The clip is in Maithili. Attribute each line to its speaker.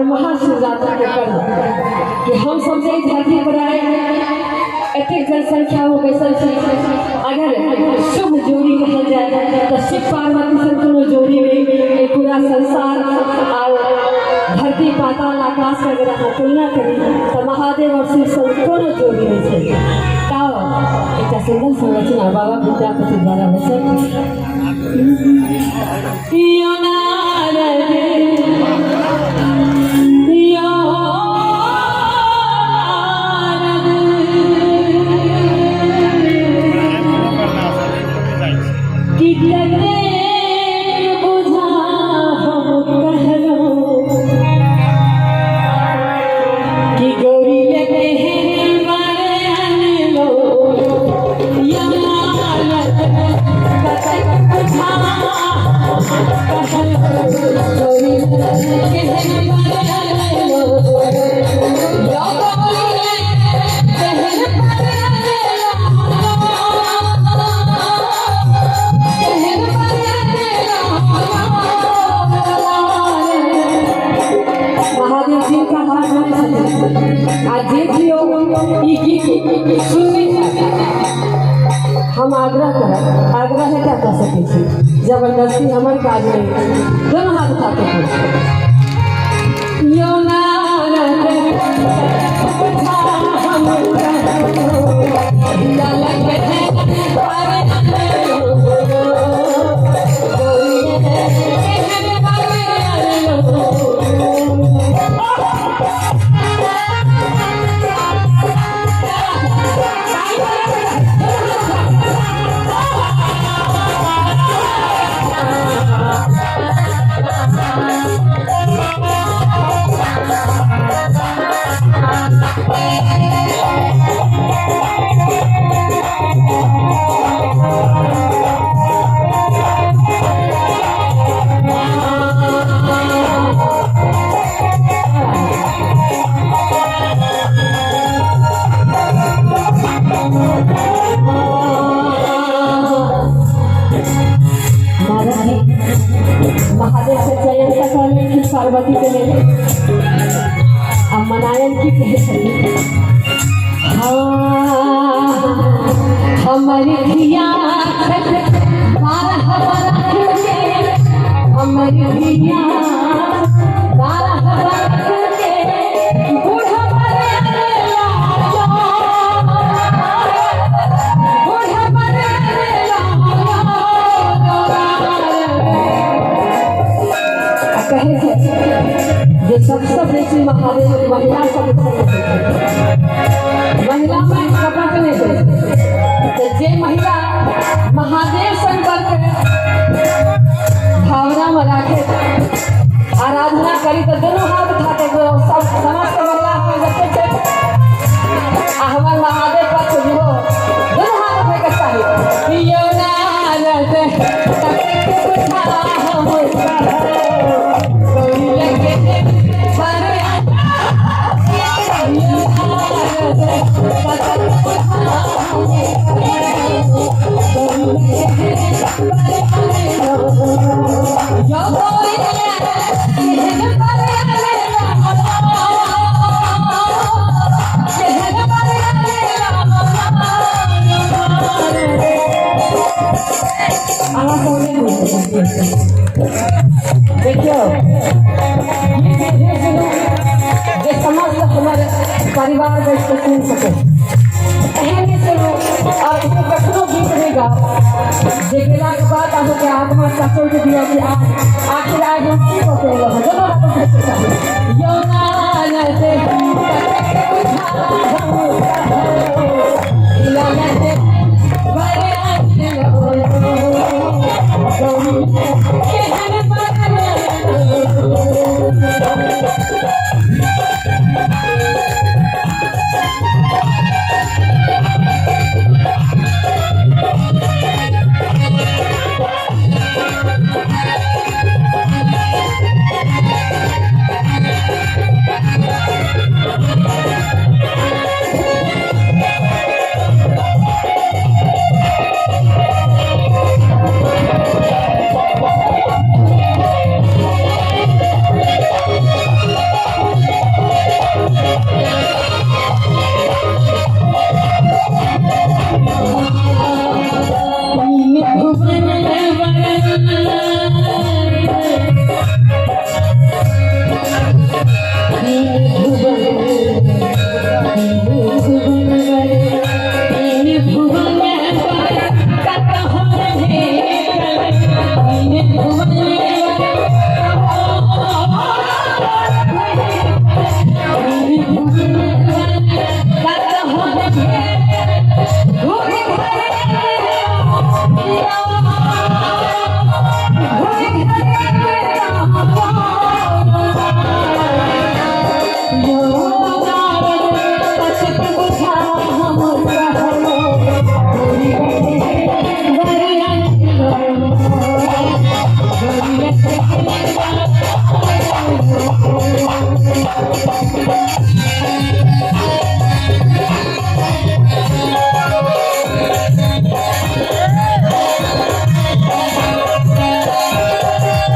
Speaker 1: और महाशिवरात्रि के पर्व कि हम सब जे धरती पर आए एतेक जनसंख्या में बैसल छी। अगर शुभ जोड़ी कहल जाए तो शिव पार्वती सन कोनो जोड़ी नहीं एहि पूरा संसार और धरती पाताल आकाश के अगर अहाँ तुलना करी तो महादेव और शिव सन कोनो जोड़ी नहीं छै। तऽ एकटा सुन्दर संरचना बाबा विद्यापति द्वारा रचल यो नारद यो नारद कि कतेक बुझा हम कहलहुँ कि गौरी लगे वर अनलो यो नारद कतेक बुझा कहलहुँ गौरी लगे वर अनलो यो गौरी लगे वर अनलो महादेव जी का हाथ में छथिन आ जे केओ ई गीत सुनने हम आग्रह करब, आग्रह क्या कऽ सकै छी, जबरदस्ती हमर काज नहि। दोनों हाथ उठा के यो नारद हम महादेव से चयन का कहले कि पार्वती के लेल आ मनायल की कहै छथिन। हाँ, हमर धिया 12 बरख के, हमर धिया 12 बरख के बूढ़ कहै छै जे सबसँ बेसी महादेव महिला सब महिलामे कपट नहि होइ छै। तऽ जे महिला महादेव शंकरके भावनामे राखे आराधना करी तऽ दुनू हाथ उठा के सब समस्त महिला हमर जते छै आ हमर महादेव पक्ष हो दुनू हाथ उठैके चाही। यो नारद कतेक बुझा हम गौरी लगे पर यो नारद कतेक बुझा हम गौरी लगे यो गौरी लगे पर अहाँ सब नहि बुझै। देखियौ गीत एहन सुनू जे समस्त हमर परिवार बैठ कऽ सुनि सकै, एहन नहि सुनू और एहन कखनो गीत नहि गाउ जे गेलाके बाद अहाँके आत्मा कचोटि दिअ कि आखिर आइ हम की कऽ के एलहुँ हँ। दोनो हाथ उठैके चाही। यो नारद कतेक बुझा हम ललत वर गौरी केहन वर।